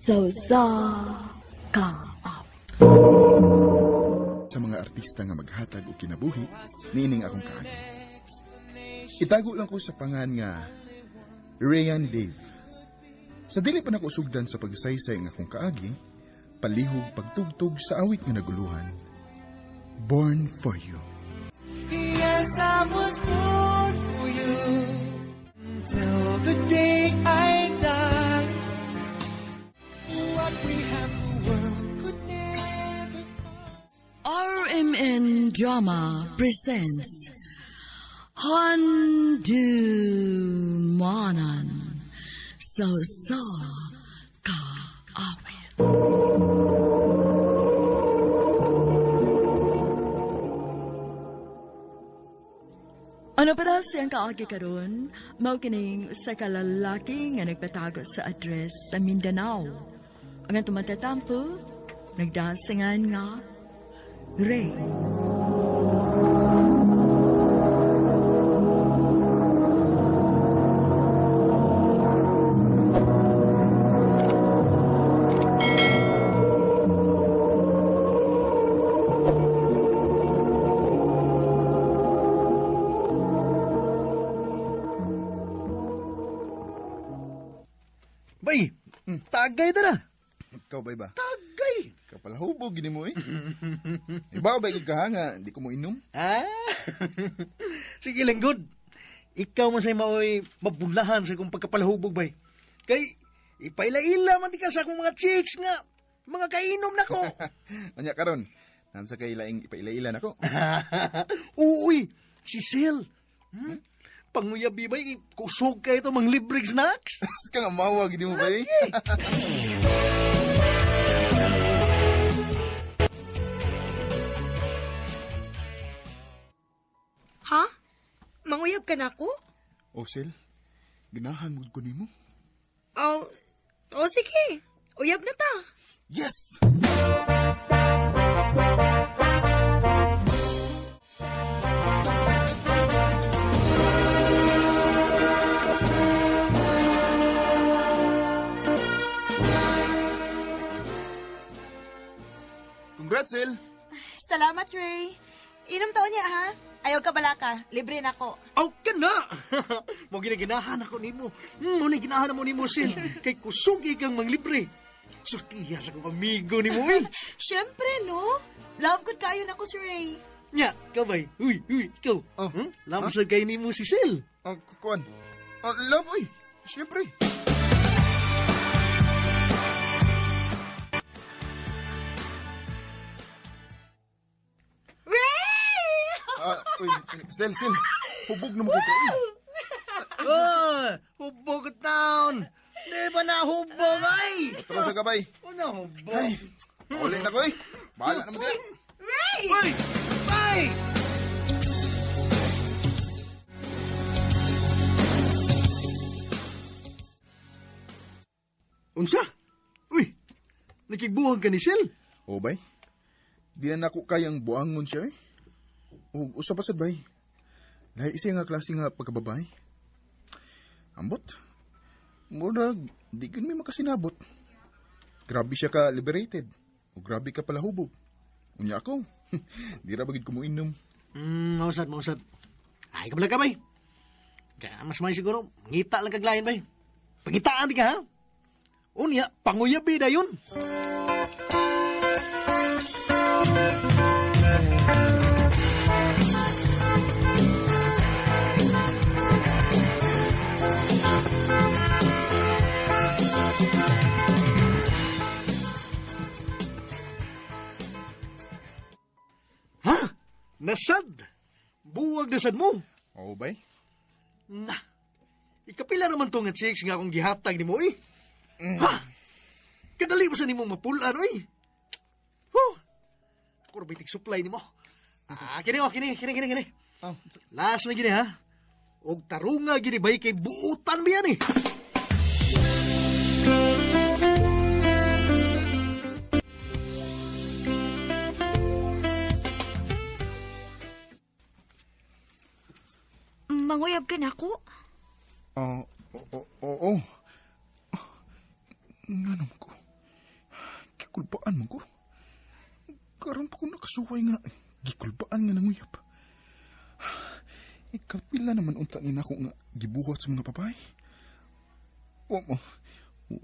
Sa usa ka awit. Sa mga artista nga maghatag og kinabuhi niining akong kaagi. Itago lang ko sa pangan nga Rayan Dave. Sa dili pa nako sugdan sa pagsaysay ng akong kaagi, palihog pagtugtog sa awit nga naguluhan. Born for You. Yes, I was born for you. Till the day I die. What we have, the world could never RMN Drama presents Handumanan sa usa ka awit. Ano pa siyang kaagi karon? Mao kining sa kalalaki nga nagpatago sa address sa Mindanao. Ang atong matatampo, nagdasingan nga Ray. Bay, tagay ta na. Ikaw ba ba? Tagay. Kapalahubog gini mo eh. Iba ba ikog kahanga, hindi ko mo inom. Ah. Sige lang, good. Ikaw man say maoy mabulahan sa kong pagkapalahubog, bay. Kay, ipaila-ila man di ka sa akong mga chicks nga, mga kainom na ko. Anya karon, nansa kay laing ipaila-ila nako. Uy, si Sel. Hmm? Panguyabi bay, kusog kayo ito mang libreng snacks. Ka nga mawa gini mo ba eh. Ha? Manguyab ka na ako? O Sel, ganahan mo ko nimo. Oh, oh sige. Uyab na ta. Yes! Congrats, Sel! Salamat, Ray. Inom taon niya, ha? Ayaw ka balaka. Libre na ko. Aw ka na! Mo ginaginahan ako nimo. Mo ni ginahan mo nimo, Sel. Kay kusog kang manglibre. Surtiya sa kong amigo nimo eh. Siyempre, no? Love good kayo na ko si Ray. Nya, kabay. Uy, uy, ikaw. Oh. Hmm? Lamsag kay nimo si Sel. Oh, kuan. Oh, love, uy. Siyempre. Ray! Ah, uy, Sel, Sel. Hubog na mo kay uy. Oh, hubog town. Di ba na hubog ay? Otro sa gabay. Ano hubog? Ay, uli na ko eh. Bahala na mo diyan. Ray! Uy! Bay! Unsa? Uy, nakigbuhag ka ni Sel. O bay, di na nako kayang buangon siya eh. O usa pa sad bay. Lahi isa nga klase nga pagkababay. Ambot. Murag, di gyud mi makasinabot. Grabe siya ka liberated. O grabe ka palahubog. Unya ako. Di ra ba gid ko moinom. Mausad, mausad. Ay, kabla ka, bay. Kaya mas may siguro, ngita lang kaglain, bay. Pangitaan di ka, ha? Unya, panguyabi na yun. Ha? Nasad? Buwag nasad mo? Oo, bay. Na, ikapila naman to nga chicks nga akong gihatag ni mo, eh. Ha? Kadali mo sa nimong mapulan, oy. Huh? Ako ra supply nimo. Ah, kini oh, kini, kini, kini, kini. Oh, Last na gini, ha? Og tarunga gini bay kay buutan ba yan, eh. Manguyab ka na ako? Oh, oo, oo. Nganong ko? Kulbaan man ko. Karon pa ko nakasuway nga gikulbaan nga nanguyab. Ikapila naman unta ni nako nga gibuhat sa mga babae. O mo,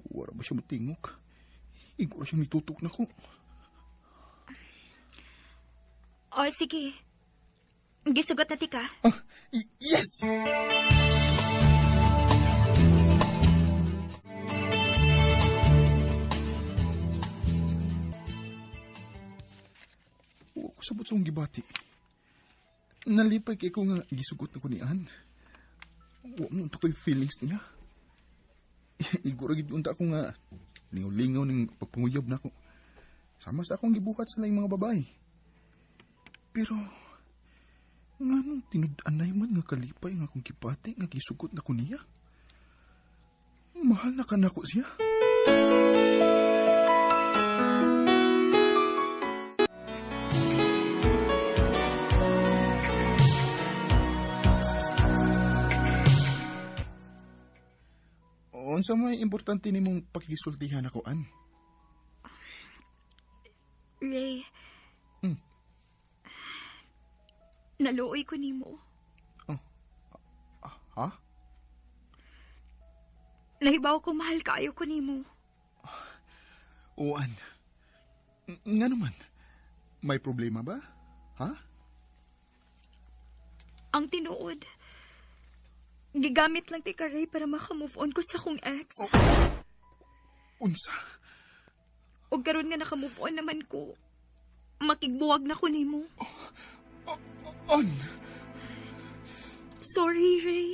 wala ba siya matingok? Igura siyang nitutok na ko. O, sige. Gisugot na ti ka. Ah, yes! Wa ko sabot sa akong gibati. Nalipay kay ko nga gisugot na ko ni Ann. Wa mo unta ko'y feelings niya. Iguro gid unta ako nga lingaw-lingaw ning pagpanguyab nako. Sama sa akong gibuhat sa laing mga babae. Pero nganong tinud-anay man nga kalipay nga akong gibati nga gisugot na ko niya? Mahal na ka nako siya. Unsa may importante nimong pakigisultihan ako, Ann? Ray. Naluoy ko nimo. Oh. Ha? Nahibaw ko mahal kaayo ko nimo. Oo, Ann. Nga naman. May problema ba? Ha? Ang tinuod. Gigamit lang ti ka, Ray, para makamove on ko sa akong ex. Oh. Unsa? O karon nga nakamove on naman ko. Makigbuwag na ko nimo. Ann! Sorry, Ray.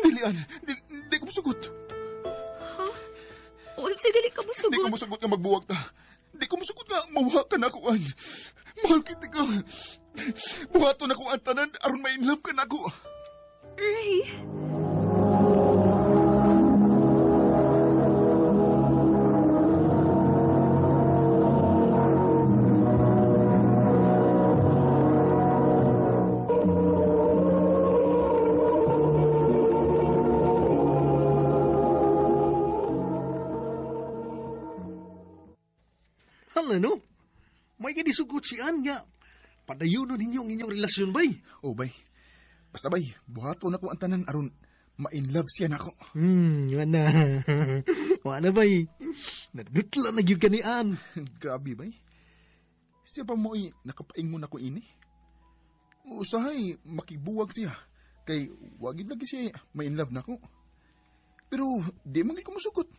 Dili, Ann. Di ko musugot. Ha? Unsa dili ka musugot? Di ko musugot nga magbuwag ta. Di ko musugot nga mawha ka na ako, Ann. Mahal kita ka. Buhaton ako ang tanan aron ma-inlove ka na ako. Ray. Hala, no? May ganisugot si Ann nga. Padayunon ninyo ang inyong relasyon, bay. Oh, bay. Basta, bay, buhaton ako ang tanan aron ma-inlove siya nako. Wala. Wala, bay. Nadutla na gyud ka ni Ann. Grabe, bay. Siya pa mo'y nakapaingon ako ini. Usahay, makibuwag siya. Kay wagid lagi siya ma-inlove nako. Pero di man gyud ko musugot.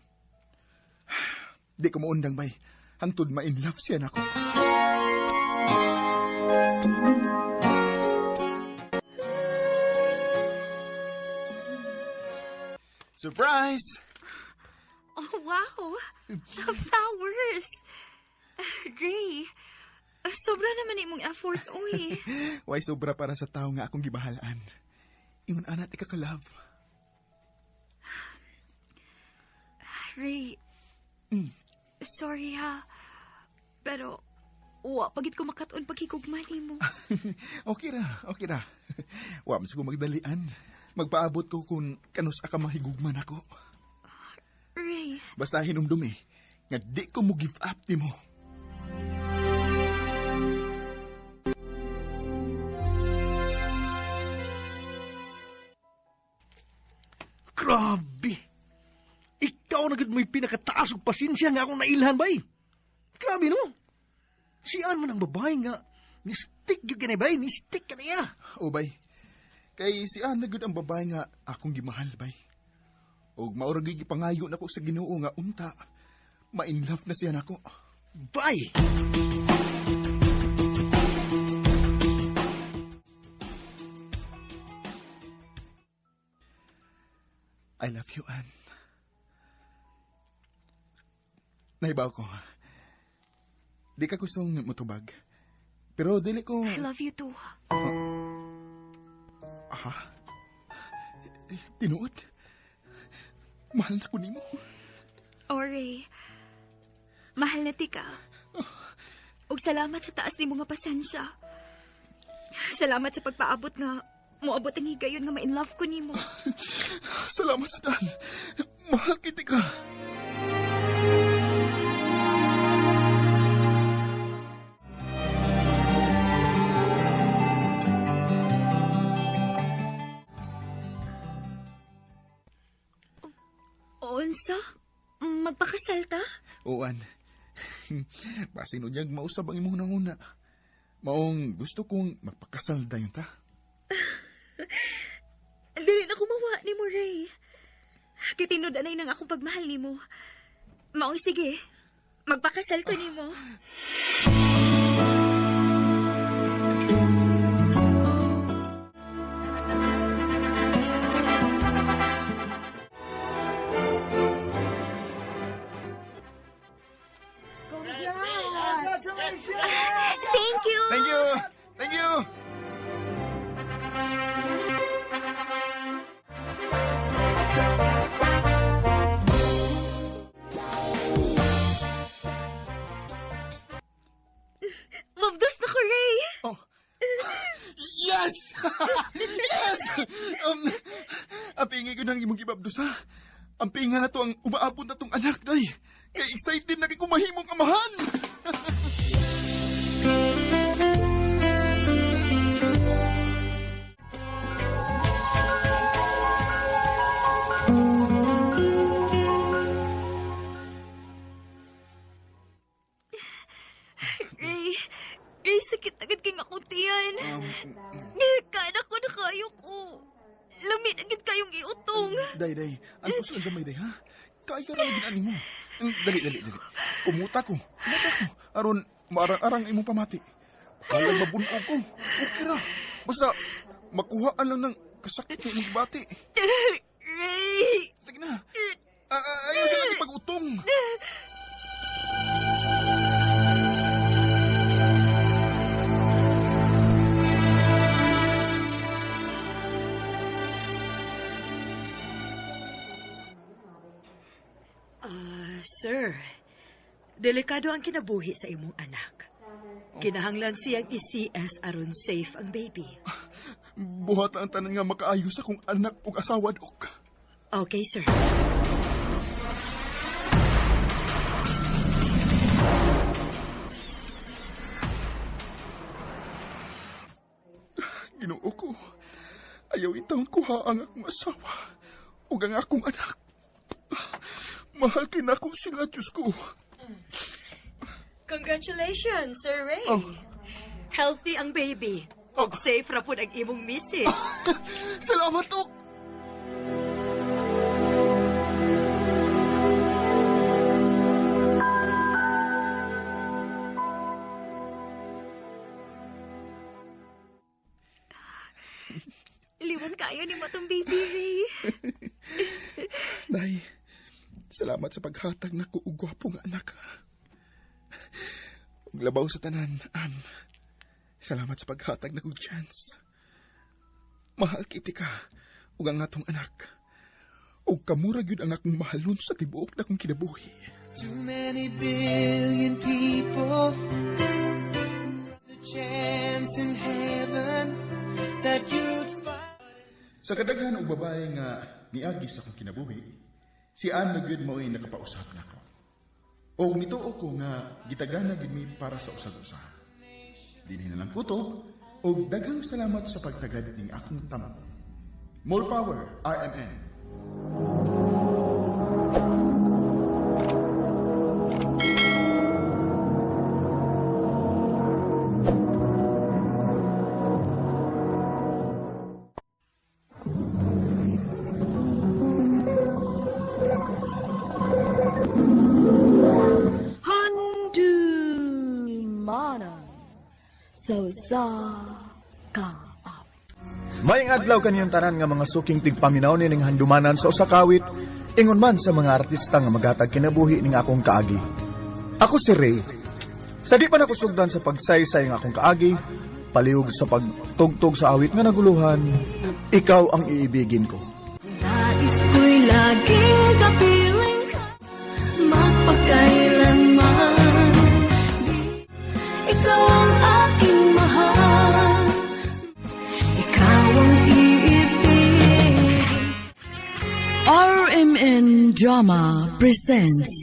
Di ko maundang, bay. Hangtod ma-inlove siya nako. Surprise! Oh, wow! Flowers! Ray, sobra naman imong effort, uy. Why sobra para sa tao nga akong gibahalaan. Ingon ana ti ka ka-love. Ray, sorry ha. Pero, wa pagit ko makat-on paghigugma nimo. Okay ra, okay ra. Wa man sa ko magdalian. Magpaabot ko kung kanus ka mahigugma nako. Ray. Basta hinumdumi, nga di ko mo give up nimo. Grabe! Ikaw na gud mo'y pinakataas og pasensya nga akong nailhan, bay. Grabe, no? Si Ann man ang babae nga. Ni-stick gyud ka ni, bay. Ni-stick ka niya. O, bay. Kay si Ann na gyud ang babae nga akong gimahal, bay. Og maura gyud gipangayo nako sa Ginoo nga unta. Ma-in love na siya nako. Bay! I love you, Ann. Naibaw ko. Di ka gustong mutubag. Pero dili ko... I love you too. Aha. Tinuod. Mahal na ko nimo. Oh, Ray. Mahal na ti ka. Ug salamat sa taas nimo nga pasensya. Salamat sa pagpaabot nga moabot ang higayon nga ma-in love ko nimo. Salamat sa daan. Mahal kita ka. Unsa? Magpakasal ta? Uwan. Basin unyag mausab ang imong nanguna. Maong gusto kong magpakasal dayon ta. Dili na kumawa ni mo, Ray. Kitinud anay nang akong pagmahal nimo. Maong sige, magpakasal ko nimo. Thank you! Thank you! Thank you! Mabdos na ko, Ray! Oh. Yes! Yes! Apingi ko nang imong gibabdos ha. Ang pinga na to ang umaabot na tong anak, day. Kay excited na kay kumahimong amahan. Ray, Ray, sakit agad kay akong tiyan. Kana ko na kayo ko. Lamit agad kayong iutong. Day, day. Ano sa gamay, day, ha? Kaya ra gid mo. Dali, dali, dali. Kumuta ko. Kumuta ko. Aron, maarang-arang imong pamati. Halang mabunog ko. Okay ra. Basta, makuhaan lang ng kasakit ng imong bati. Ray! Sige na. Ayaw sa lagi pag-utong. Sir, delikado ang kinabuhi sa imong anak. Kinahanglan siyang i-CS aron safe ang baby. Buhat ang tanan nga makaayo sa akong anak ug asawa, Dok. Okay, sir. Ginoo ko, ayaw intawon kuha ang akong asawa ug ang akong anak. Mahal kay nako sila, Diyos ko. Congratulations, Sir Ray. Oh. Healthy ang baby. Oh. Ug safe ra pud ang imong misis. Salamat, Dok. Liwan kayo ni mo tong baby, Ray. Day, salamat sa paghatag nako og gwapo nga anak. Ug labaw sa tanan, Ann. Salamat sa paghatag nako og chance. Mahal kiti ka ug ang atong anak. Ug kamura gyud ang akong mahalon sa tibuok nakong kinabuhi. Too many billion people, the chance in heaven that you'd find. Sa kadaghan og babae nga niagi sa akong kinabuhi, si Ann na gyud mao'y nakapausap nako. Og nituo ko nga gitagana gyud mi para sa usag-usa. Dinhi na lang kutob og daghang salamat sa pagtagad ning akong tampo. More power, RMN. Handumanan sa usa ka awit. Maayong adlaw kaniyong tanan nga mga suking tigpaminaw nining handumanan sa usa ka awit, ingon man sa mga artista nga magatag kinabuhi ning akong kaagi. Ako si Ray. Sa di pa nakusugdan sa pagsaysay ng akong kaagi, palihog sa pagtugtog sa awit nga naguluhan, ikaw ang iibigin ko. Nais ko'y laging kapiling ka, magpakailanman. Ikaw ang aking mahal, ikaw ang iibigin. RMN Drama presents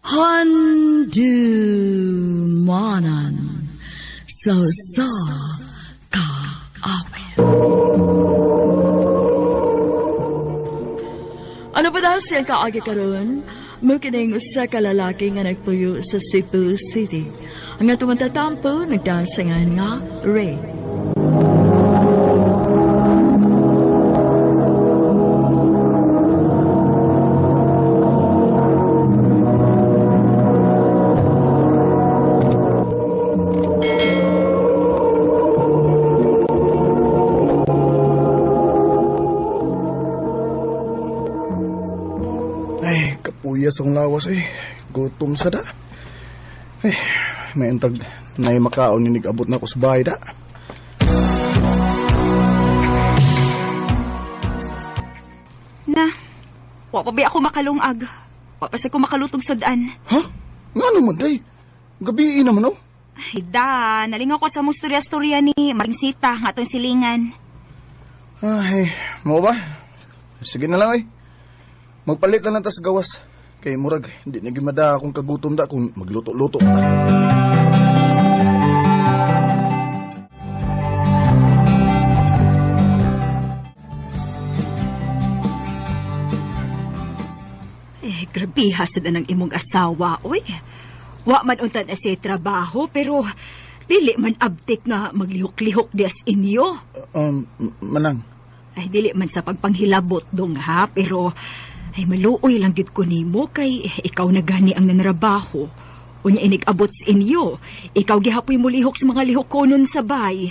Handumanan sa usa ka awit. Ano ba daw siyang kaagi karon? Mao kining usa ka lalaki nga nagpuyo sa Cebu City. Ang atong tatampo nagdasangan nga Ray. Ay, kapuyas ang lawas eh. Gutom sa da. Ay, may untag na makaon ni nag-abot na ako sa bahay da. Na, wa pa ba ako makalungag. Wa pa sa ko makalutog sudan. Ha? Nga naman, day. Gabi naman, oh. Ay da, nalingaw ko sa mong storya-storya ni Maringsita nga atong silingan. Ay, mo ba? Sige na lang, ay. Magpalit lang lang tas gawas. Kay murag, hindi na gimada akong kagutom da kung magluto-luto ta. Eh, grabe hasad na ng imong asawa, oy. Wa man unta na siya trabaho, pero dili man abtik nga maglihok-lihok dias inyo. Manang, Ay, dili man sa pagpanghilabot dong ha, pero ay maluoy lang gid ko nimo kay ikaw na gani ang nanrabaho. Unya inig-abot sa inyo. Ikaw gihapoy mulihok sa mga lihok ko nun sa bay.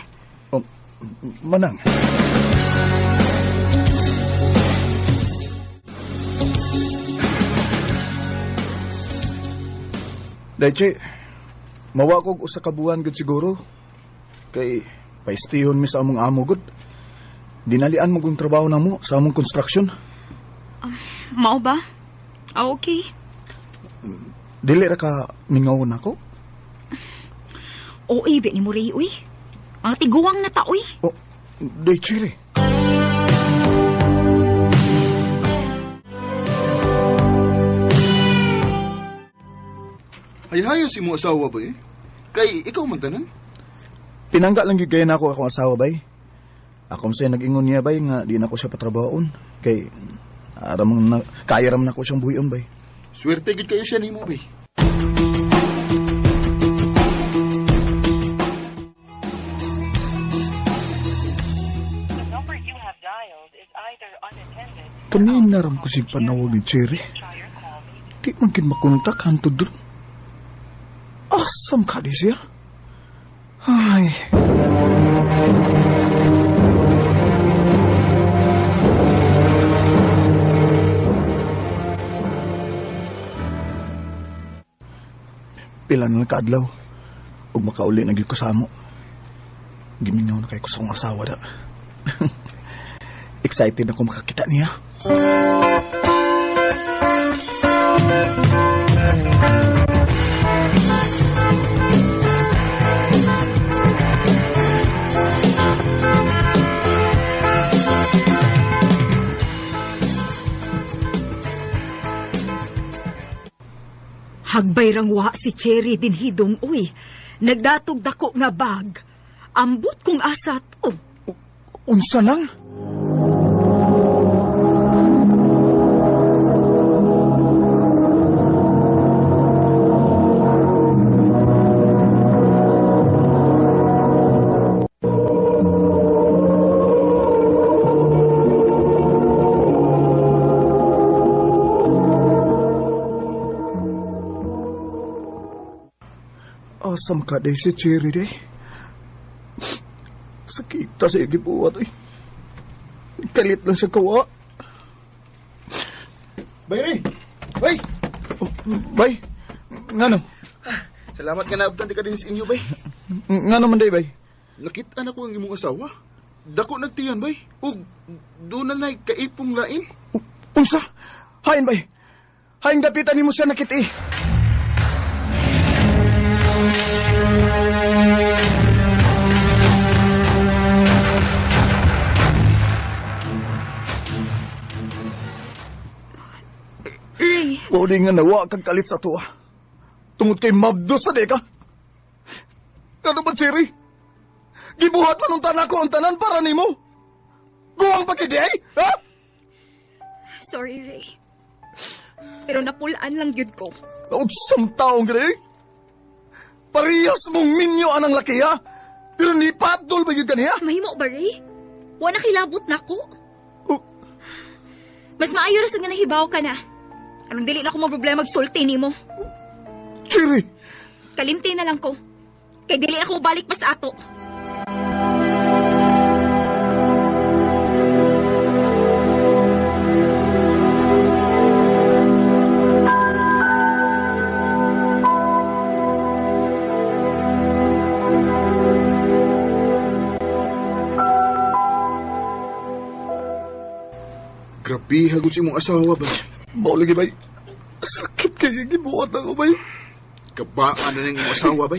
Manang. Leche, mawa kog usa ka buwan gud siguro. Kay paistihon mi sa among amo gud. Dinalian mo kong trabaho namo sa among construction. Mao ba? Ah, okay. Dili ra ka mingaw nako. Oo, ibi ni mo Ray, uy. Mga tiguang na ta, uy. Oh, Leche re. Ay si mo asawa ba eh? Kay ikaw man tanan. Pinangga lang gyud kayo nako akong asawa bay. Ako sa nag-ingon niya bay nga di na ko siya patrabahoon kay aram na kaya ram na ko siyang buhion bay. Swerte gid kayo siya nimo bay. Kanina ram ko sig panawag ni Cherry. Di man kin makontak hantod dron. Asam ka di siya? Ay. Pila na lang kaadlaw. Ug makauli na gyud ko sa amo. Gimingaw na kay ko sa akong asawa da. Excited ako makakita niya. Hagbay rang wa si Cherry din hidong, uy. Nagdatog dako nga bag. Ambot kong asat, oh. Unsa nang? Asam ka day si Cherry day. Sakita sa gibuhat ay. Kalit lang siya kawa. Bay Ray! Bay! Bay, ngano? Salamat nga naabtan di ka din sa inyo bay. Ngano man day bay? Nakita na ko ang imong asawa. Dako nagtiyan bay. Ug doon na na'y kaipong lain. Unsa? Hain bay. Hain dapitan nimo siya nakiti. Ray, Wala nga nawa kag kalit sa tuwa. Tungod kay mabdos sa di ka. Ano ba, Cherry? Gibuhat man ang tanan ko ang tanan para nimo. Guwang pa kidi, ay? Ha? Sorry, Ray. Pero napulaan lang yun ko. Unsang taong gani? Parehas mong minyo anang laki, ha? Pero ni Patdol ba yun kaniya? Mahimo ba, Ray? Wa na kilabot na ko. Oh. Mas maayo ra sa nga nahibaw ka na. Anong dili na ako maproblema magsulti nimo. Cherry! Kalimti na lang ko. Kay dili ako balik pa sa ato. Grabe, hagot si imong asawa ba? Mao lagi bay. Sakit kay gibuhat ako bay. Kabaan na ng imong asawa ba?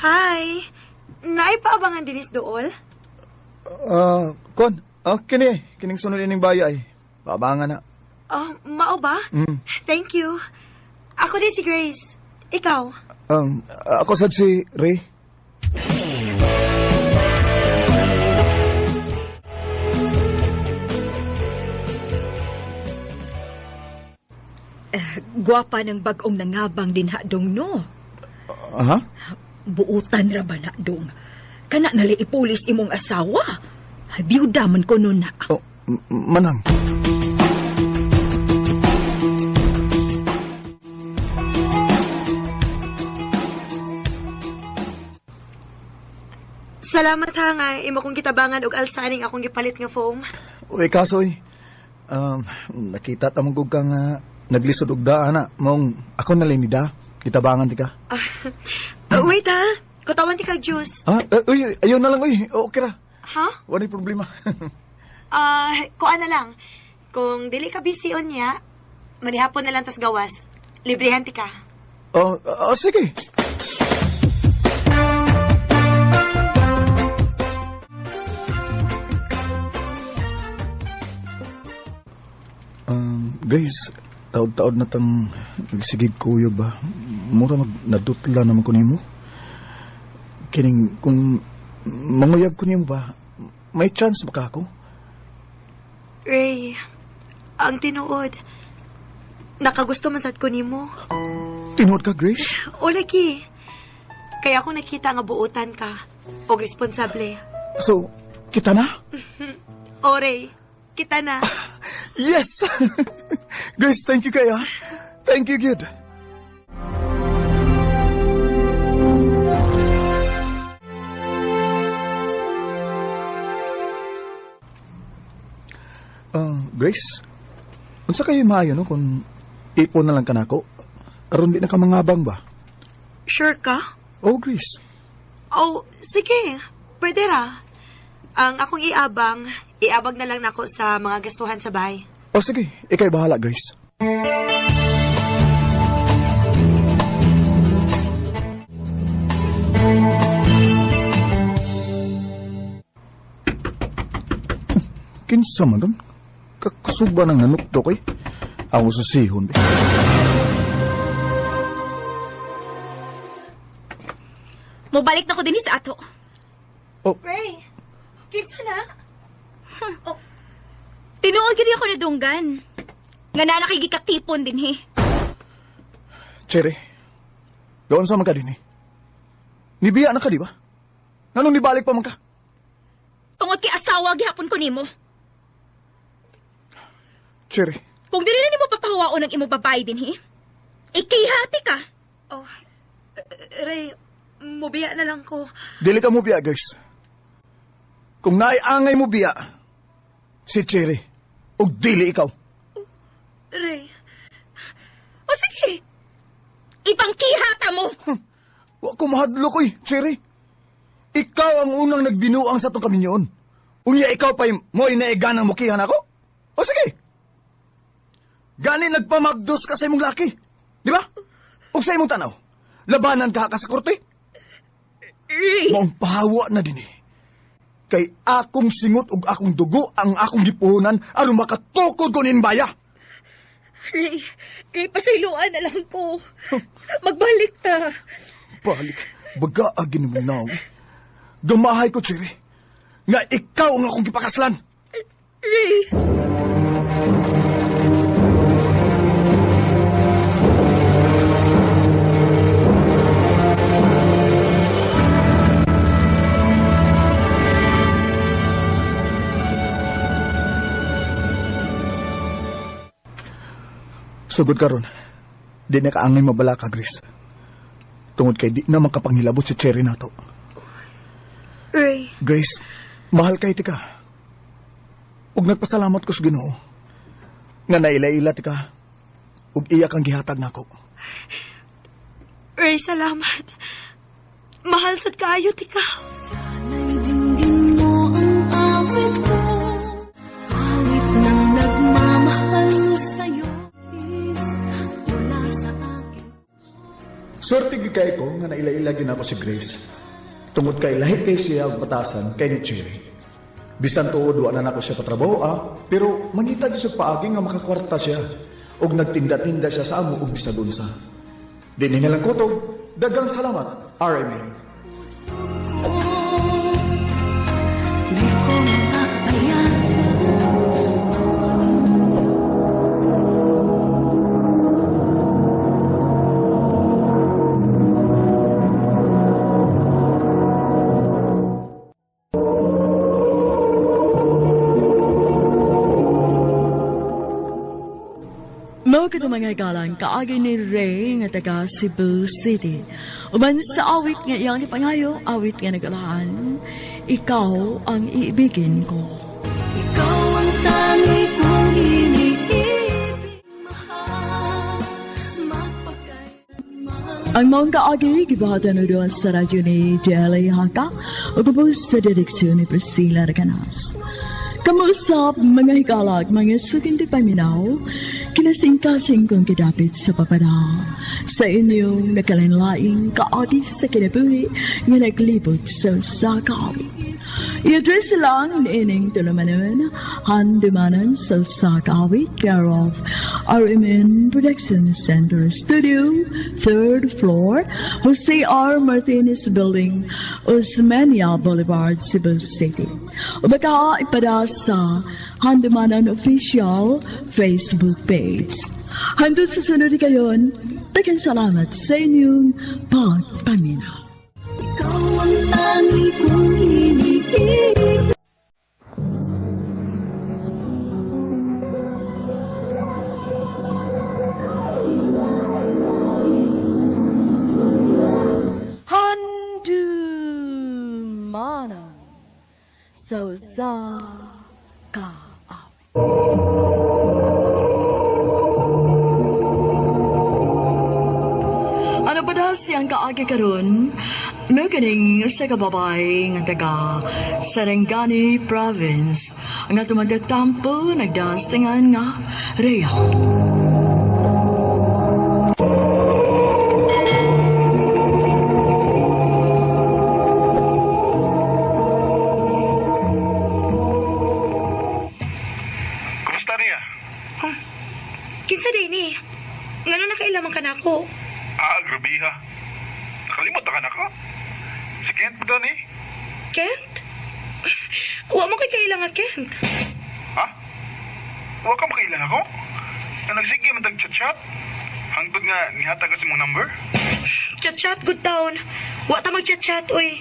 Hi! Naipaabangan dinis dool? Kon, kini, kining sunod ining baya ay. Paabangan na. Oh, mao ba? Mm. Thank you. Ako din si Grace. Ikaw? Ako sad si Ray. Gwapa ng bagong nangabang din hadong no. Aha? Buutan ra ba na dong? Kana nali ipulis imong asawa. Ay, biyuda man ko nun na. Oh, manang. Salamat ha nga imo kong gitabangan og alsaning akong gipalit nga foam. Uy, kaso eh. Nakita ta mong ka nga naglisod og daan na. Mong ako na ni da. Gitabangan ti ka. Wait ha. Kutawan ti kag juice. Ah, uy, ayun na lang uy. Okay ra. Ha? Wala problema. Kuan na lang. Kung dili ka busy unya, manihapon na lang tas gawas. Librehan ti ka. Oh, sige. Guys, taod-taod na tang nagsigig kuyo ba? Mura mag nadutla naman ko nimo. Kining kung manguyab ko nimo ba, may chance ba ka ako? Ray, ang tinuod. Nakagusto man sad ko nimo. Tinuod ka, Grace? O lagi. Kaya ako nakita nga buutan ka og responsable. So, kita na? O Ray, kita na. Yes! Grace, thank you kaya. Thank you, good. Grace, unsa kayo maayo no kung ipon na lang ka nako? Aron di na ka mangabang ba? Sure ka? Oh, Grace. Oh, sige. Pwede ra. Ang akong iabang, iabag na lang nako sa mga gastuhan sa bahay. Oh, sige. Ika'y bahala, Grace. Kinsa man doon? Kakusog ba ng nanukdok eh? Ako sa sihon. Mobalik na ko din sa ato. Oh. Ray, kinsa na? Oh. Tinuod gid ako nadunggan. Nga na nakigikatipon din he. Cherry, doon sa man ka din eh. Nibiya na ka, di ba? Nganong nibalik pa man ka? Tungod kay asawa gihapon ko nimo. Cherry. Kung dili na nimo papahuwaon ang imong babae din he. Ikihati ka. Oh, Ray, mubiya na lang ko. Dili ka mo biya, guys. Kung naiangay mo biya, si Cherry, ug dili ikaw. Ray. O sige, ipangkihata mo. Wa ko mahadlok, oy, Cherry. Ikaw ang unang nagbinuang sa itong kaminyoon. Unya ikaw pa'y mo'y naiganang mukihan ako? O sige. Gani nagpamabdos ka sa imong laki. Di ba? O sa imong tanaw, labanan ka ka sa korte. Ray. Maong pahawa na din eh. Kay akong singot ug akong dugo ang akong gipuhunan aron makatukod ko nin baya. Ray, Ray, pasayloan na lang ko. Magbalik ta. Balik, baga agin mo now. Gamahay ko, Cherry. Nga ikaw ang akong gipakaslan. Ray! Sugod karon. Di na kaangay mabala ka, Grace. Tungod kay di na makapanghilabot si Cherry nato. Ray, Grace, mahal kay tika. Ug nagpasalamat ko sa Ginoo. Nga naila-ila tika. Ug iya kang gihatag nako. Ray, salamat. Mahal sad kaayo tika. Sana'y dinggin mo ang awit ko, awit ng nagmamahal sa'yo. Mula sa akin. Swerte gyud kay ko nga naila-ila gyud nako si Grace. Tungod kay lahi kay siya og batasan kay ni Cherry. Bisan tuod wa na nako siya patrabaho pero mangita gyud sa paagi nga makakwarta siya ug nagtinda-tinda siya sa amo ug bisag unsa. Dinhi na lang kutob, daghang salamat, RMN. Di ko makaya. Mao kadto mga galang kaagi ni Ray nga taga Cebu City. Uban sa awit nga iyang gipangayo, awit nga nagalahan, ikaw ang iibigin ko. Ikaw ang tangi kong iniibig, mahal, magpakailanman. Ang maong kaagi gibuhatan na doon sa radyo ni Jelly Haka ug ubos sa direksyon ni Priscilla Recanas. Kamuusap mga hikalag, mga sukinti paminaw, kinasingkasing kong kidapit sa papada. Sa inyong nakalinlaing kaagi sa kinabuhi nga naglibot sa sakaw. I-address lang ining tulumanon, handumanan sa Sakawit, care of RMN Production Center Studio, third floor, Jose R. Martinez Building, Osmeña Boulevard, Cebu City. O baka ipada sa Handumanan Official Facebook page. Hanggang sa sunod kayon, daghang salamat sa inyong pagpaminaw. Ikaw ang tangi kong iniibig. Handumanan sa kaawit. Ano ba daw siyang kaagi karon? Mukining sa kababay nga taga Sarangani Province. Ang atong magtatampo nagdasingan nga Rhea. Kumusta niya? Kinsa day ni? Ngano nakailaman ka nako? Ah, grabe ha. Nakalimot na ka nako. Si Kent ba doon eh? Kent? Wa mo kay kailangan Kent. Ha? Huwag ka makailan ako? Na nagsige man chat-chat? Hangtod nga nihatag ka sa mong number? Chat-chat good town. Wa ta mag-chat-chat oy.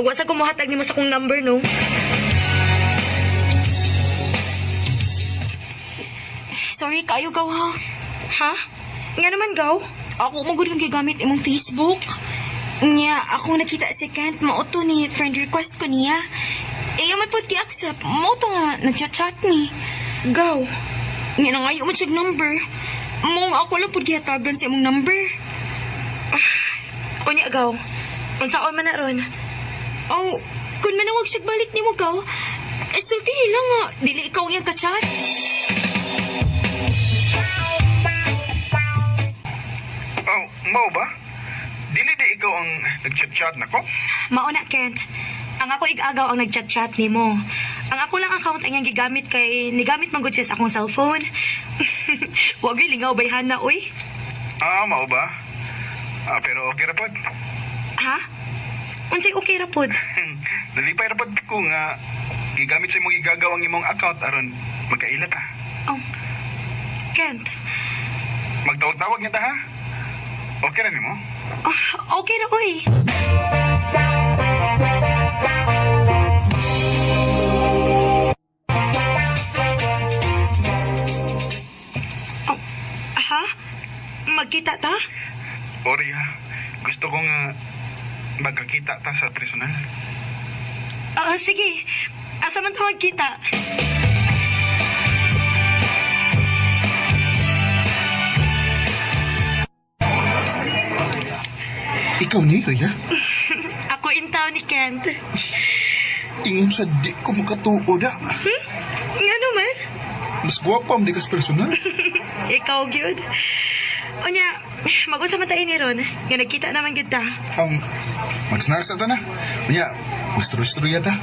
Ug wa sa kumuhatag nimo sa kong number no. Sorry kayo gaw ha. Ha? Nga naman gaw? Ako mo gud yung gigamit imong Facebook. Nya, ako nakita si Kent, mao to ni friend request ko niya. Iya man pud gi-accept, mao to nga nagchat-chat ni. Gaw. Nya nangayo man siya number. Mao nga ako lang pud gihatagan sa imong number. Unya gaw. Unsaon man na ron? Oh, kun manawag siya balik nimo gaw, eh, sultihi lang nga, dili ikaw ang iyang ka-chat. Oh, mao ba? Dili di ikaw ang nag-chat-chat nako? Mao na Kent. Ang ako igagaw ang nagchat-chat nimo. Ang ako lang account ang iyang gigamit kay nigamit man gud siya sa akong cellphone. Wag gyud lingaw bay hana oy. Ah, mao ba? Ah, pero okay ra pod. Ha? Unsay okay ra pod? Nalipay ra pod ko nga gigamit sa imong igagaw ang imong account aron magkaila ta. Oh. Kent. Magtawag-tawag niya ta ha? Okay ra nimo? Oh, okay ra oy. Oh, ha? Magkita ta? Oria, gusto ko nga magkakita ta sa personal. Oo, sige. Asa man ta magkita? Ikaw ni, Rhea? Ako in town ni Kent. Ingon sa di ko makatuo da. Nga naman. Mas gwapa mo di ka sa personal. Ikaw, gyud. Unya, mag-usa man tayo ni Ron. Nga nagkita naman gyud ta. Magsnacks na ta na. Unya, magstroy-stroy ta.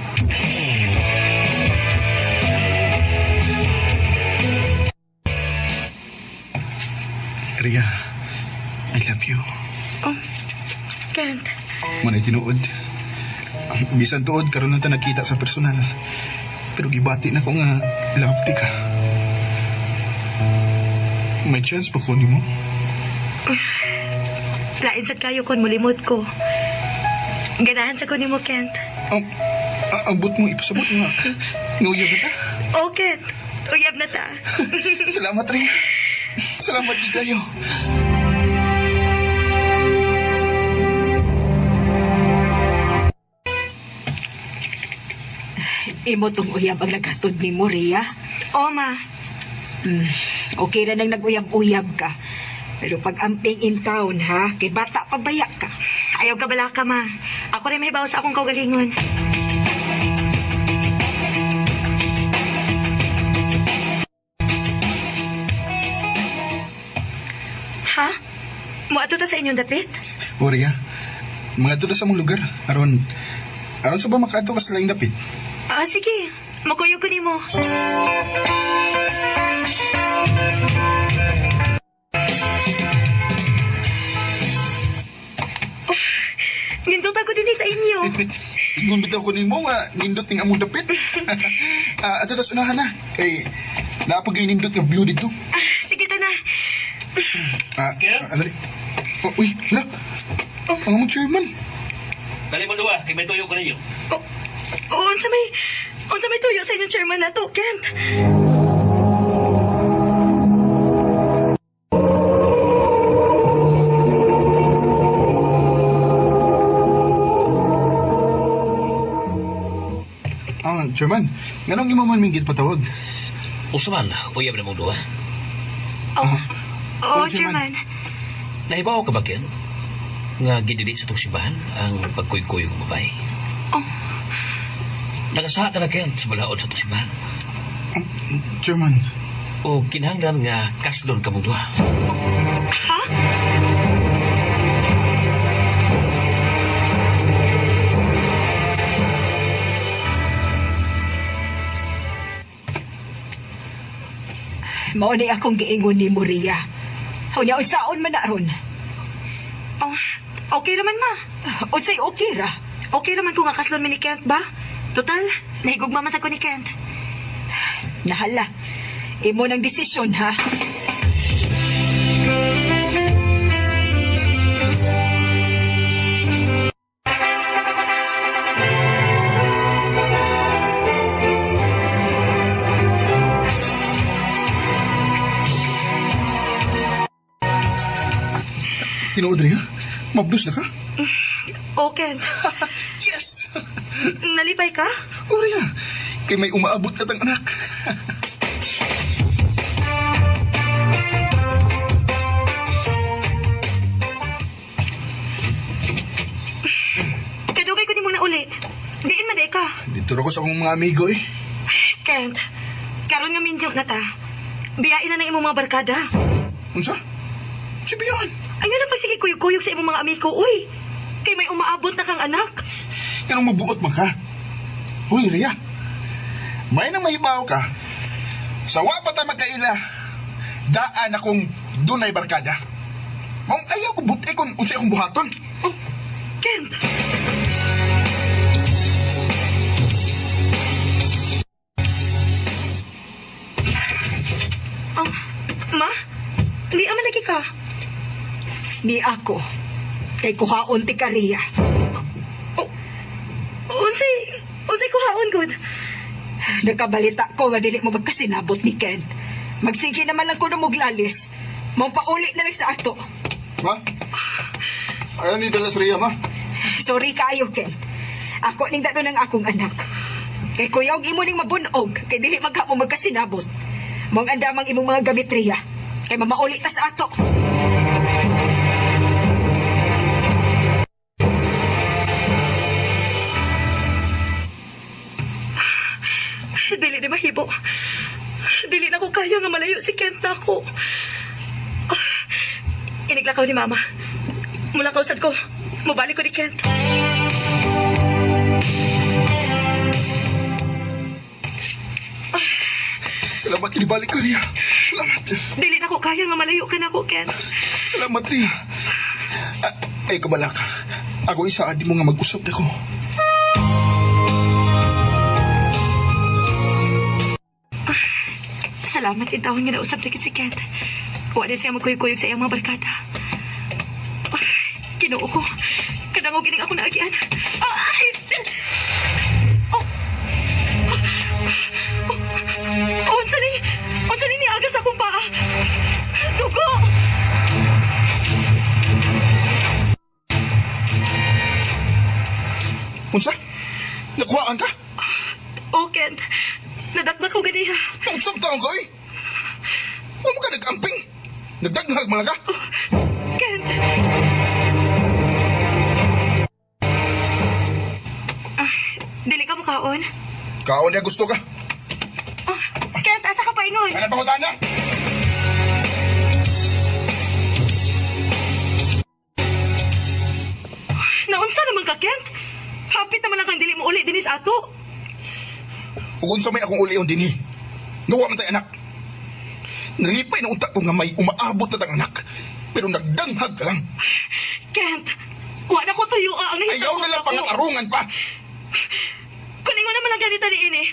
Rhea, I love you. Oh, Kent. Manay tinuod. Bisan tuod, karon na ta nagkita sa personal. Pero gibati na ko nga love ti ka. May chance pa ko nimo? Lain sad kayo kon mulimot ko. Ganahan sa ko nimo, Kent. Ang but mo ipasabot nga. Nguyab na ta. Oh, Kent. Uyab na ta. Salamat, Rhea. Salamat din kayo. Imo tong uyab ang naghatod ni mo, Rhea. Oo, ma. Okay ra nang nag-uyab-uyab ka. Pero pag amping in town, ha? Kay bata pa baya ka. Ayaw ka bala ka, ma. Ako rin may bawas sa akong kaugalingon. Ha? Muadto ta sa inyong dapit? O, Rhea, mga na sa mong lugar. Aron sa ba makaadto ka sa laing dapit? Ah, sige. Makuyog ko nimo. Oh, nindot ako din sa inyo. Ingon bitaw ko nimo nga nindot ning among dapit. Ato tas unahan na. Kay naapagay nindot nga view dito. Ah, sige ta na. Dali. Oh, uy, hala. Oh, ang among chairman. Dali mo duwa, kay may tuyo ko ninyo. Oh, unsa may tuyo sa inyong chairman na to, Kent? Ah, chairman, nganong imo man minggit patawag? Usa man, uyab na mong duwa. Oh, Oh, oh, chairman. Nahibaw ka ba, Ken? Nga gidili sa itong simbahan ang pagkuy-kuy ng babae. Oh. Nagasaha ka na, Ken, sa balaod sa itong simbahan. Chairman. O kinahanglan nga kaslon ka mong duha. Ha? Mao ni akong giingon ni Rhea. Unya unsaon man na ron? Oh, okay naman, ma. Unsay okay ra? Okay naman kung makaslon mi ni Kent ba? Total, nahigugma man sa ko ni Kent. Nahala. Imo nang desisyon, ha? Tinuod, Rhea? Mablus na ka? Oh, Kent. Yes! Nalipay ka? O, Rhea, kay may umaabot na tang anak. Kadugay ko ni muna uli. Diin man di ka. Dito ra ko sa akong mga amigo eh. Kent, karon nga minyo na ta. Biyain na ng imong mga barkada. Unsa? Si Bion. Ay nga na pa sige kuyog-kuyog sa imong mga amigo, uy. Kay may umaabot na kang anak. Kanong mabuot man ka. Uy, Ria. May nang mahibaw ka. Sa wa pa ta magkaila, daan akong dunay barkada. Mong ayaw ko buti kung unsay akong buhaton. Oh, Kent! Oh, ma? Di ama lagi ka. Ni ako. Kay kuhaon ti Karia. Oh, unsay kuhaon gud? Nakabalita ko nga dili mo magkasinabot ni Kent. Magsige naman lang ko na muglalis. Mampauli na lang sa ato. Ma? Ayaw ni dala sa Ria, ma. Sorry kaayo, Kent. Ako ning dato ng akong anak. Kay kuya og imo ning mabunog, kay dili maghamo magkasinabot. Mong andamang imong mga gamit, Ria. Kay mamauli ta sa ato. Dili ni mahibo. Dili na ko kaya nga malayo si Kent na ako. Iniglakaw ni Mama. Mula kausad ko. Mubalik ko ni Kent. Salamat kinibalik ko, Ria. Salamat. Dili na ko kaya nga malayo ka na ako, Kent. Salamat, Ria. Ay, kabalak. Ako isa, di mo nga mag-usap na ko. Salamat intawon nga nausap na si Kent. Wala siya magkuyog-kuyog sa iyang mga barkada. Ginoo ko. Kadangog gining ako naagian. Ay! Oh! Oh! Unsa ni? Unsa ni niagas akong paa? Dugo! Unsa? Nakuhaan ka? Oh, Kent. Nadakdak ko ganiha. Nausap taon ko, eh. Huwag mo ka nag-amping. Nagdaghag malaga. Kent! Dili ka mo kaon? Kaon niya gusto ka. Oh, Kent, asa ka paingon? Ano pangutan na? Naunsa naman ka, Kent? Hapit naman lang kang dili mo uli dinis ato. Ug unsa may akong ulion dinhi. Nuwa man tay anak. Nalipay na unta ko nga may umaabot na tang anak. Pero nagdanghag ka lang. Kent, wa na ko tuyo ang nahitabo. Ayaw na lang pangatarungan pa. Kung ingon naman lang ganito ni ini.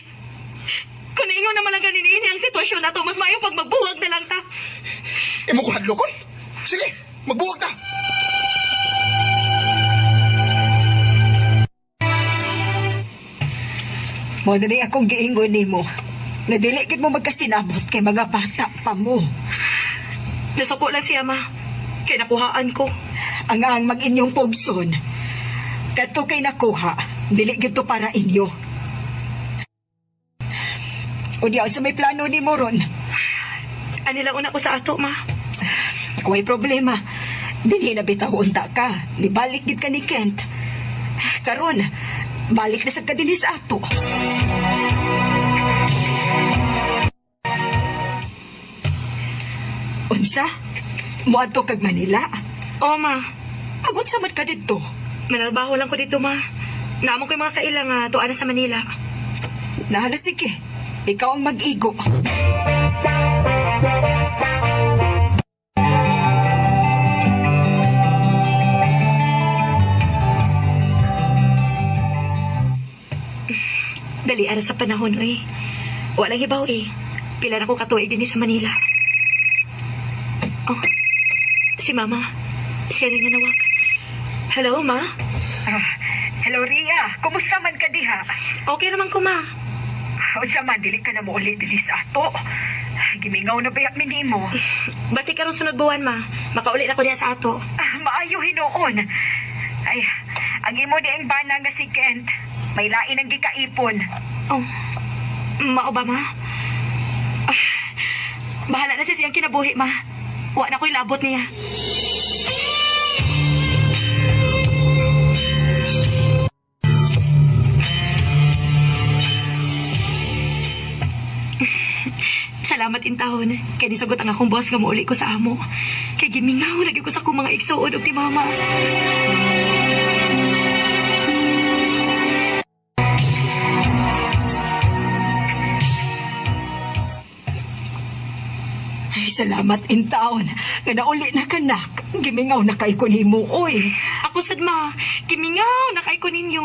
Kung ingon naman lang ganito ni ini ang sitwasyon na to, mas maayo pag magbuwag na lang ta. Imo ko hadlokon? Sige, magbuwag ta. Mo na ni akong giingon nimo. Nga dili gid mo magkasinabot kay mga bata pa mo. Nasuko lang siya, ma. Kay nakuhaan ko. Ang ang mag-inyong pugson. Kadto kay nakuha, dili gid to para inyo. O diya, sa may plano ni mo ron. Ani lang una ko sa ato, ma. Way problema. Dinhi na bitaw unta ka. Nibalik gid ka ni Kent. Karon, balik na sa ka dinhi sa ato. Unsa? Moadto kag Manila? Oo, ma. Agunsa man ka didto? Manarbaho lang ko dito, ma. Naamo ko yung mga kailang tuan na sa Manila. Nahala, sige. Ikaw ang mag-igo. Dali ara sa panahon, oy. Walang ibaw, eh. Pila na ko katuig din sa Manila. Oh, si Mama. Siya rin nga nawag. Hello, Ma? Hello, Ria. Kumusta man ka diha? Okay naman ko, Ma. Unsa man, dili ka na mo uli dili sa ato. Gimingaw na bayak mi nimo. Basi karon sunod buwan, Ma. Makauli na ko diha sa ato. Maayo hinuon. Ay, ang imo di ang bana nga si Kent. May lain ang gikaipon. Oh, mao ba, Ma? Bahala na siya siyang kinabuhi, Ma. Wa na ko'y labot niya. Salamat intahon. Kay nisugot ang akong boss nga muuli ko sa amo. Kay gimingaw lagi ko sa akong mga igsuon og ni mama. Salamat in taon. Nga nauli na kanak. Gimingaw na kay ko nimo, oy. Ako sad ma, gimingaw na kay ko ninyo.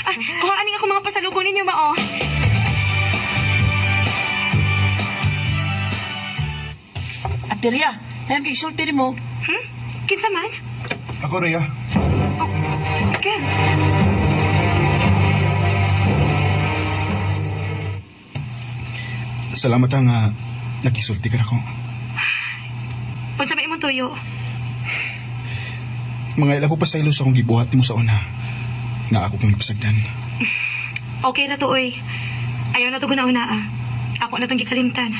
Ah, kuhaan ning ako mga pasalubong ninyo ma oh. Ate Ria, ayang gisulti nimo. Kinsa man? Ako, Rhea. Ken. Salamat nga nakisulti ka nako. Unsa may imong tuyo? Mga ila ko pasaylo sa akong gibuhat nimo sa una. Nga ako kong gipasagdan. Okay ra to oy. Ayaw na to guna-una ah. Ako na tong gikalimtan.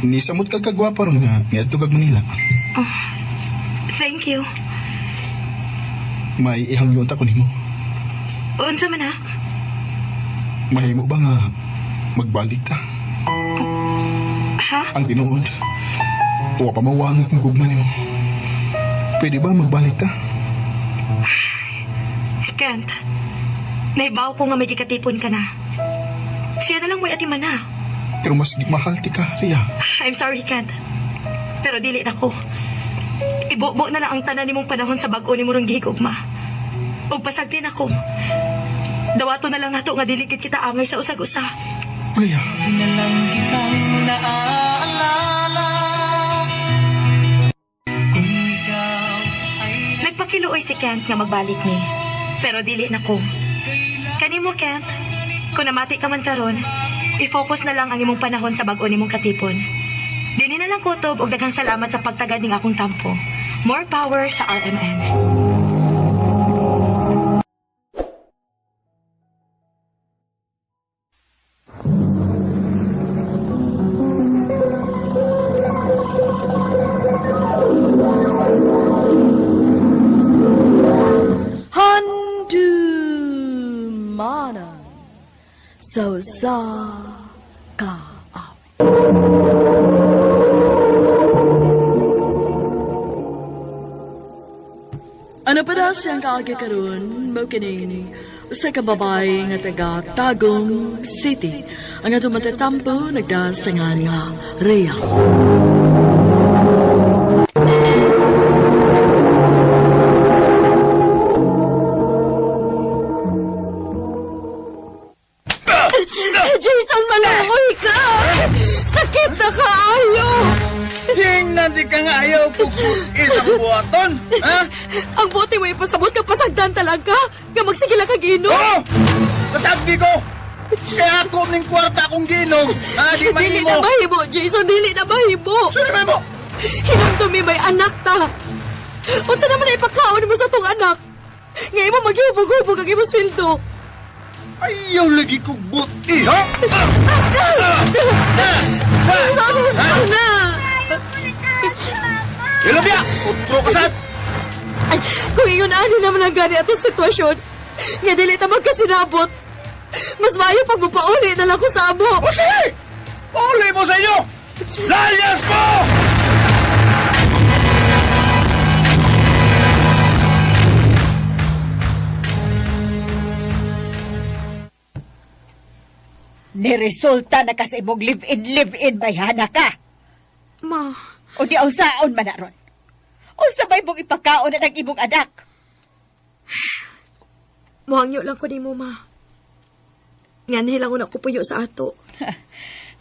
Nisamot kag kagwapa ron nga niadto kag Manila. Oh, thank you. May ihangyon ta ko nimo. Unsa man ah? Mahimo ba nga magbalik ta? Ha? Ang tinuod. Wa pa mawang akong gugma nimo. Pwede ba magbalik ta? Kent, naibaw ko nga may gikatipon ka na. Siya na lang mo'y atiman na. Pero mas mahal ti ka, Ria. I'm sorry, Kent. Pero dili na ko. Ibubo na lang ang tanan nimong panahon sa bag-o ni murong gihigugma. Ug pasagtin ako. Dawato na lang nato nga dili gid kita angay sa usag-usa. Ria. Na lang kitang naaalala. Kung ikaw ay Nagpakiluoy si Kent nga magbalik ni. Pero dili na ko. Kanimo, Kent, kung namati ka man karon, i-focus na lang ang imong panahon sa bag-o nimong katipon. Dini na lang kutob og daghang salamat sa pagtagad ning akong tampo. More power sa RMN. Handumanan sa usa ka awit. Ano pa daw siyang kaagi karon mao kining usa ka babae nga taga Tagum City. Ang atong matatampo nagdaan sa ngalan nga Rhea. Jason, malangoy ka! Sakit na kaayo! Hingnan di ka nga ayaw kung isang buhaton, ha? Ang buti mo ipasabot ka pasagdan talaga! Nga magsige lang kag inom! Oo! Pasagdi ko! Kaya ako ning kwarta akong ginom, ha? Di man Dili mo! na mahimo, Jason! Dili na mahimo! Sorry, mahimo! Hinumdumi may anak ta! Unsa naman na ipakaon mo sa tong anak? Nga imo maghubog-hubog ang imong sweldo! Ayaw lagi kong buti, ha? Sama na! Ilobya! Utro ka sad! Ay, kung ingon ani naman ang gani atong sitwasyon, nga dili ta magkasinabot. Mas maayo pag mapauli na lang ko sa amo. O sige! Pauli mo sa inyo! Layas mo! Niresulta na ka sa imong live-in, live-in, bayhana ka. Ma. O di ang saon man na ron. Unsa ba imong ipakaon na ng imong anak? Muhangyo lang ko nimo, ma. Nganhi lang una ko puyo sa ato.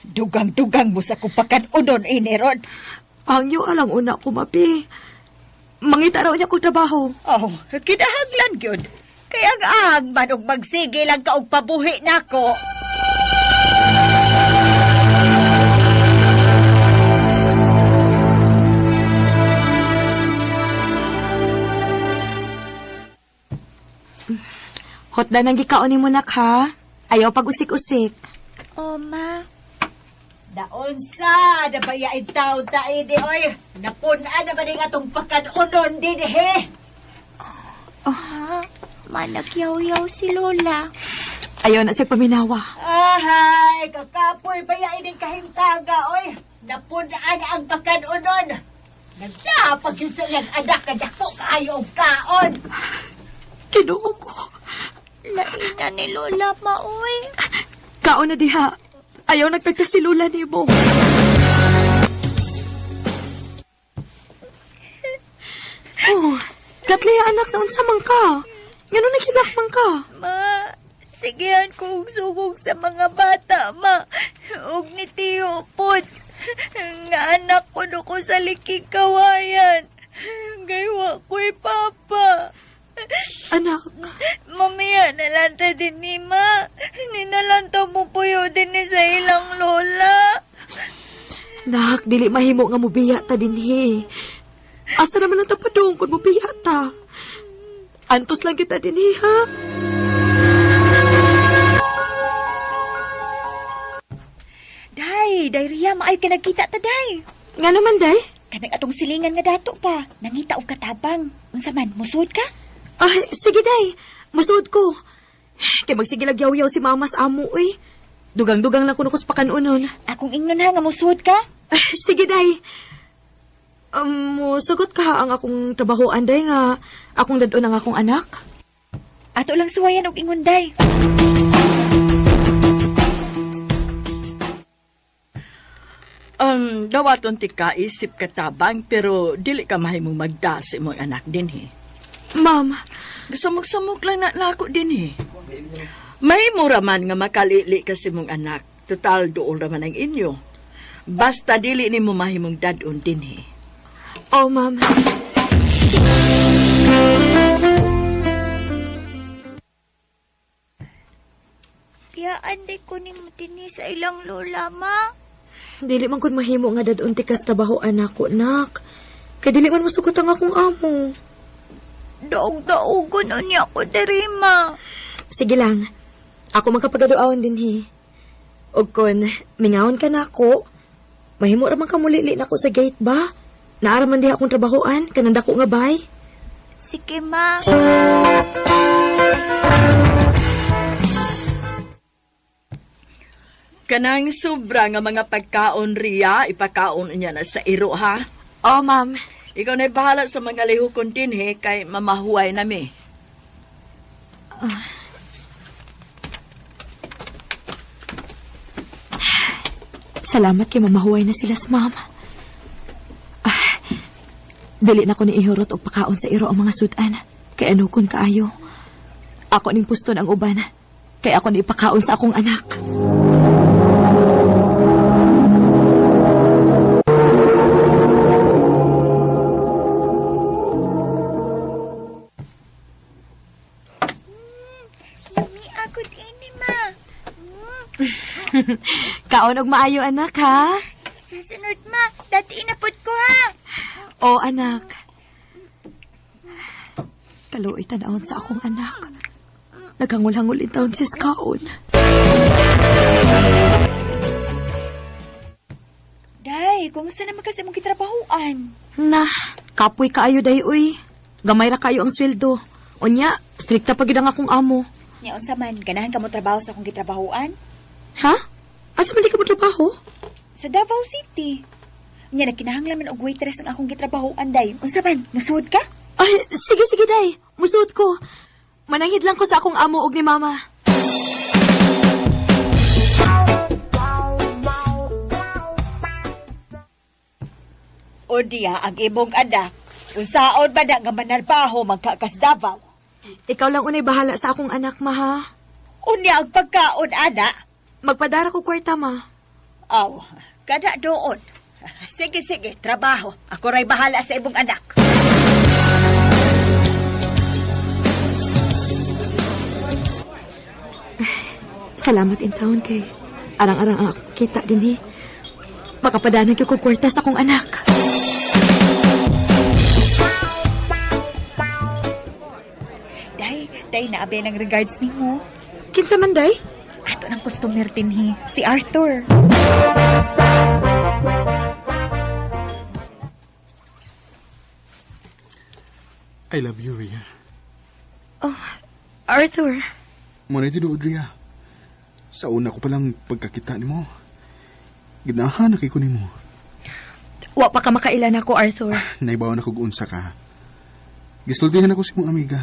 Dugang-dugang mo sa kupakan-unon ini ron. Hangyo alang una ko, mapi. Mangita raw niya kong trabaho. Oh, kinahanglan gyud. Kaya ang ahang man og magsige lang ka og pabuhi nako. Hotda nang gikaon nimo nak ha. Ayaw pag usik-usik. Oh, ma. Naunsa, nabayain taon ta ini, oy. Napun-an na ba ning atong pakanunon din, he? Oh, managyaw-yaw si Lola. Ayaw na siya paminawa. Ahay, kakapoy bayain ning kahimtaga, oy. Napun-an ang pakanunon. Nagdapag yun sa iyang anak, kadako kaayo og kaon. Kinuo ko. Lain na ni Lola, maoy. Kaon na diha. Ayaw nagtagta si Lula nimo. Oh, Katlaya anak na unsa man ka? Ngano naghilak man ka? Ma, sigihan ko og sugog sa mga bata, ma. Og ni Tiyo pod. Nga anak ko no ko sa likig kawayan. Gaywa ko'y papa. Anak. Mamiya, nalanta din ni ma. Ninalanta mo puyo din ni sa ilang lola. Nak, dili mahimo nga mubiya ta dinhi. Asa naman ang tapadong kung mubiya ta? Antos lang kita dinhi, ha? Day, day Ria, maayo ka nagkita ta, day. Nga naman, day? Kanang atong silingan nga dato pa. Nangita og katabang. Unsa man, musuod ka? Ay, sige, day. Musuod ko. Kay magsige lang yaw-yaw si mama sa amo, uy. Dugang-dugang lang kuno ko sa pakanunon. Akong ingnon ha nga musuod ka? Sige, day. Musugot ka ang akong trabahoan, day, nga akong dadon ang akong anak. Ato lang suwayan og ingon, day. Dawaton ti ka isip katabang pero dili ka mahimong magda sa imong anak dinhi. Ma'am. Samok-samok lang na nako dinhi. Mahimo ra man nga makalili ka sa imong anak. Total duol ra man ang inyo. Basta dili nimo mahimong dadon dinhi. Oh, ma'am. Piyaan di ko ni mo dinhi sa ilang lola, ma. Dili man kun mahimo nga dadon ti kas trabahoan nako, nak. Kay dili man musugot ang akong amo. Daog-daogon unya ko diri, ma. Sige lang. Ako man kapagaduaon dinhi. Og kun mingawon ka nako, mahimo ra man ka mulili nako sa gate ba? Naara man diha akong trabahoan kanang dako nga bay. Sige, ma. Kanang sobra nga mga pagkaon riya, ipakaon niya na sa iro ha. Oh, ma'am. Ikaw na'y bahala sa mga lihukon dinhi kay mamahuay nami. Ah. Salamat kay mamahuay na sila sa mama. Ah, dili na ko ni ihurot og pakaon sa iro ang mga sudan. Kay ano kun kaayo. Ako ning puston ang uban. Kay ako ni ipakaon sa akong anak. Mami, akot ini, ma. Kaon og maayo anak ha. Sa sunod, ma. Dati inapod ko, ha. O anak. Kaluoy tanawon sa akong anak. Naghangol-hangol in taon siya sa kaon. Day, kumusta naman kasi mong kitrabahuan? Na, kapoy kaayo day uy. Gamay ra kayo ang sweldo. Unya, strikta pa gid ang akong amo. Nya unsa man, ganahan ka mo trabaho sa akong gitrabahuan? Ha? Asa man di ka mo trabaho? Sa Davao City. Nya nagkinahanglan man og waitress ang akong gitrabahuan, day. Unsa man, musuod ka? Ay, sige sige day. Musuot ko. Mananghid lang ko sa akong amo og ni mama. O diya ang imong anak. Unsaon ba na nga manarbaho magkakas Davao? Ikaw lang unay bahala sa akong anak, ma ha. Unya ang pagkaon, ana. Magpadara ko kwarta, ma. Aw, kada doon. Sige, sige, trabaho. Ako ray bahala sa imong anak. Salamat in taon kay arang-arang ang akong kita din eh. Makapadanan ko kwarta sa akong anak. Day, day naabi ng regards nimo. Kinsa man day? Ato ng customer dinhi, si Arthur. I love you, Rhea. Oh, Arthur. Muna tinuod, Rhea. Sa una ko palang pagkakita nimo, ginahan na kay ko nimo. Wa pa ka makailan ako, Arthur. Naibawan ako unsa ka. Gisultihan ako sa imong amiga.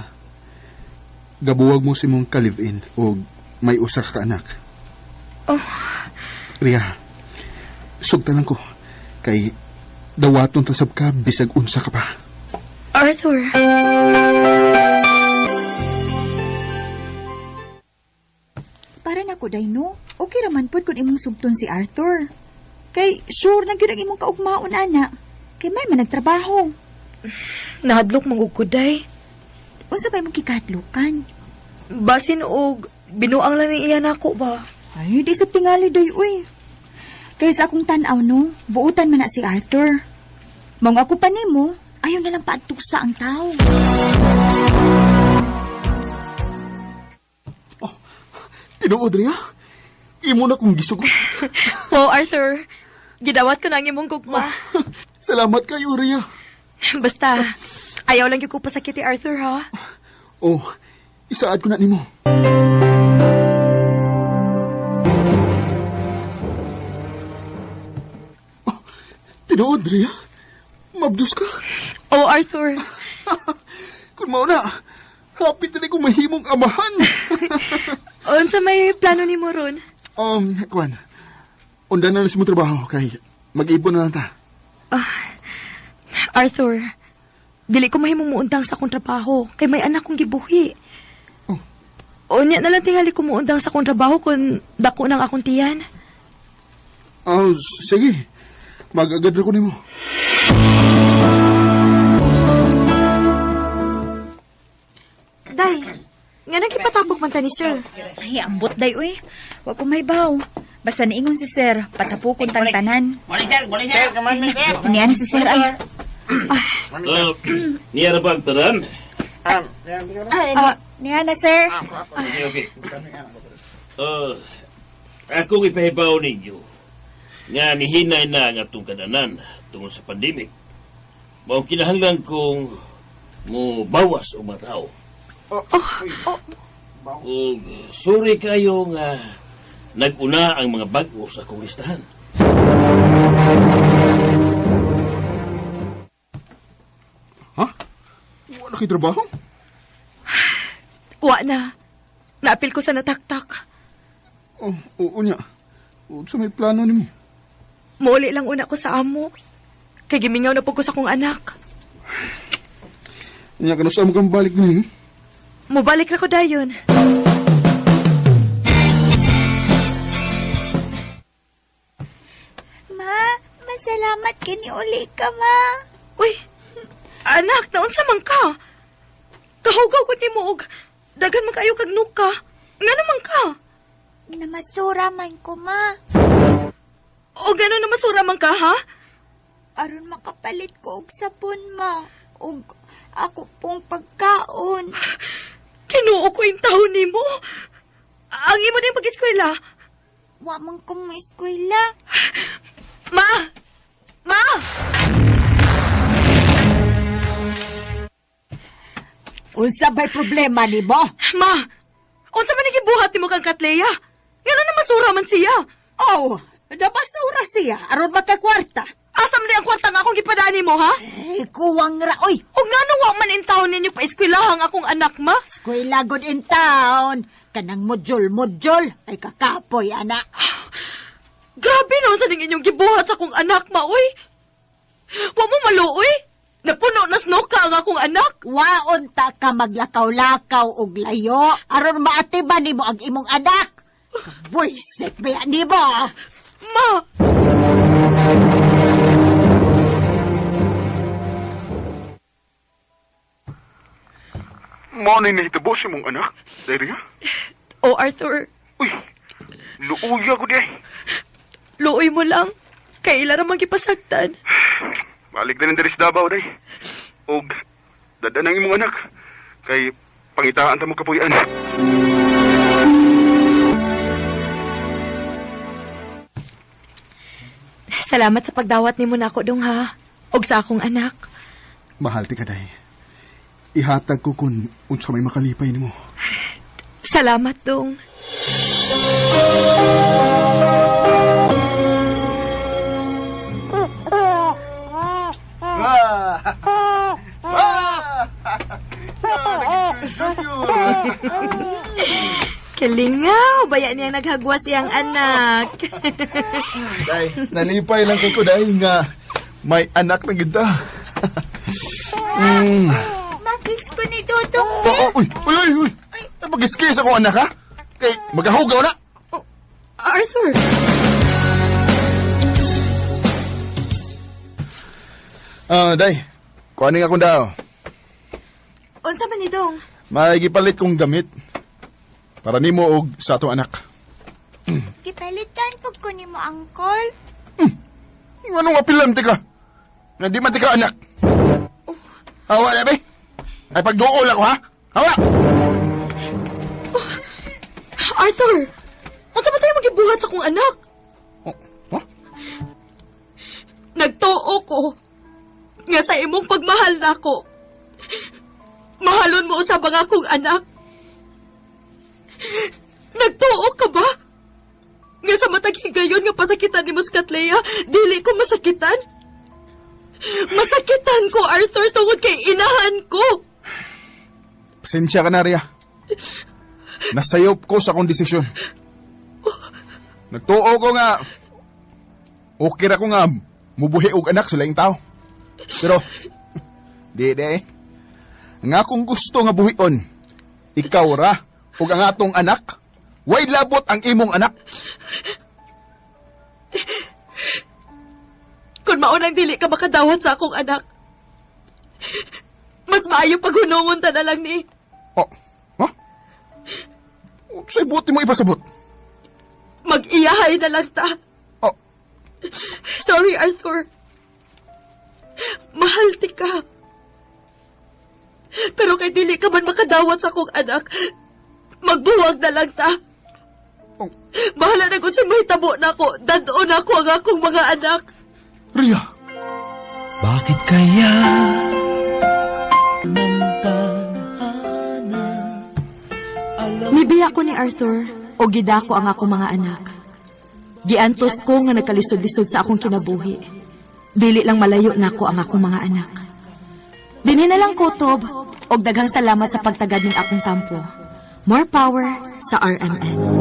Gabuwag mo sa imong ka-live-in o may usa ka anak. Oh. Ria, sugtan lang ko. Kay dawaton ta sab ka bisag unsa ka pa. Arthur. Para nako day no. Okay raman pud kun imong sugton si Arthur. Kay sure na gyud ang imong kaugmaon ana. Kay may man nagtrabaho. Nahadlok man ko day. Unsa ba imong kikahadlokan? Basin og binuang lang ni iya nako ba. Ay, di sa tingali day uy. Kay sa akong tan-aw no, buutan man na si Arthur. Mong ako pa nimo, ayaw na lang paadtusa ang tao. Tinuod, Ria? Imo na kong gisugot. Oh, Arthur. Gidawat ko na ang imong gugma. Salamat kayo, Ria. Basta, ayaw lang gyud ko pasakit ni Arthur, ha? Oh, isaad ko na nimo. Oh, tinuod, Ria. Mabdus ka. Oh, Arthur. Kung mao na, hapit na kong mahimong amahan. Unsa may plano nimo ron? Kuan. Undan na lang sa mong trabaho kay mag-ipon na lang ta. Arthur, dili ko mahimong muundang sa akong trabaho kay may anak kong gibuhi. Oh. Unya na lang tingali ko muundang sa akong trabaho kung dako nang akong tiyan. Oh, sige. Mag-agad ra ko nimo. Day, nga nang gipatapok man ta ni sir. Ay, ambot day uy. Wa ko may baw. Basta niingon si sir, patapukon tang tanan. Morning, sir. Morning, sir. Niyan si sir ay. Niya na ba ang tanan? Niyan na sir. Okay, okay. Akong ipahibaw ninyo nga nihinay na ang atong kadanan tungod sa pandemic. Mao kinahanglan kong mo bawas og mga tao. Ug sorry kayo nga nag-una ang mga bag-o sa akong listahan. Ha? Wala kay trabaho? Wa na. Naapil ko sa nataktak. Oh, oo niya. Unsa may plano nimo? Muuli lang una ko sa amo. Kay gimingaw na po ko sa akong anak. Nya kanu sa amo kang balik nini? Mubalik na ko dayon. Ma, masalamat kini uli ka, ma. Uy, anak, naunsa man ka? Kahugaw ko nimo og daghan man kayo kag nuka. Ngano man ka? Namasura man ko, ma. O gano namasura man ka, ha? Aron makapalit ko og sabon, ma. Og ako pong pagkaon. Kinuo ko yung taon nimo. Ang imo din pag-eskwela. Wa man ko mo eskwela. Ma! Ma! Unsa ba'y problema nimo? Ma! Unsa man gibuhat nimo kang Katleya? Ngano namasura man siya? Oh, nabasura siya aron magkakwarta. Asa man ang kwarta nga akong gipadani mo, ha? Eh, kuwang ra oy. O ngano wa man in taon ninyo pa eskwelahang akong anak, ma? Eskwela good in town. Kanang modjol-modjol ay kakapoy ana. Grabe naman sa ning inyong gibuhat sa akong anak, ma, uy. Wa mo maluoy. Napuno na snoka ang akong anak. Waon ta ka maglakaw-lakaw og layo aron maatiman nimo ang imong anak. Kabuisit ba yan nimo? Ma! Mao na nahitabo sa imong anak, Ria? Oh, Arthur. Uy, luuya ko di ay. Luoy mo lang. Kay ila ramang gipasagtan. Balik na rin diri sa Davao, day. Og dada ng imong anak. Kay pangitaan ta mo kapuy-an. Salamat sa pagdawat nimo nako dong ha. Og sa akong anak. Mahal ti ka, day. Ihatag ko kung unsa may makalipay nimo. Salamat dong. Kalingaw, baya niyang naghagwas iyang anak. Day, nalipay lang kay ko, day, nga may anak na gid ta. Makis ko ni Dudong. Oh, oh, uy, uy, uy, uy. Ay, pag-iskis ako anak, ha? Kay, magahugaw na. Arthur! Ah, day, kuha nga akong daw. Unsa man ni Dong? May gipalit kong gamit. Para nimo og sa atong anak. Gipalitan pag ko nimo, Angkol. Anong apilan ti ka? Nga di man ti ka anak. Hawa na, be. Ay, pagduol ako, ha? Hawa! Oh, Arthur! Unsa man tayo magibuhat sa akong anak? Oh, huh? Nagtuo ko nga sa imong pagmahal nako. Mahalon mo usab ang akong anak. Nagtuo ka ba? Nga sa matag higayon nga pasakitan ni Muscatleya, dili ko masakitan? Masakitan ko, Arthur, tungod kay inahan ko. Pasensya ka na, Ria. Nasayop ko sa akong desisyon. Nagtuo ko nga, okay ra ko nga, mubuhi og anak sa laing tao. Pero, di, di. Nga akong gusto nga buhion, ikaw ra, ug ang atong anak, way labot ang imong anak. Kung maunang dili ka makadawat sa akong anak, mas maayo paghunungon ta na lang ni. Oh, ha? Sa'y buti mo ipasabot? Mag-iyahay na lang ta. Oh. Sorry, Arthur. Mahal ti ka. Pero kay dili ka man makadawat sa akong anak, magbuwag na lang ta. Oh. Bahala na kung sa mahitabo na ako, dad-on ako ang akong mga anak. Ria! Bakit kaya ng tadhana? Nibiya ko ni Arthur o gidako ang akong mga anak. Giantos ko nga nagkalisod-lisod sa akong kinabuhi. Dili lang malayo nako ang akong mga anak. Dinhi na lang kutob og daghang salamat sa pagtagad ning akong tampo. More power sa RMN.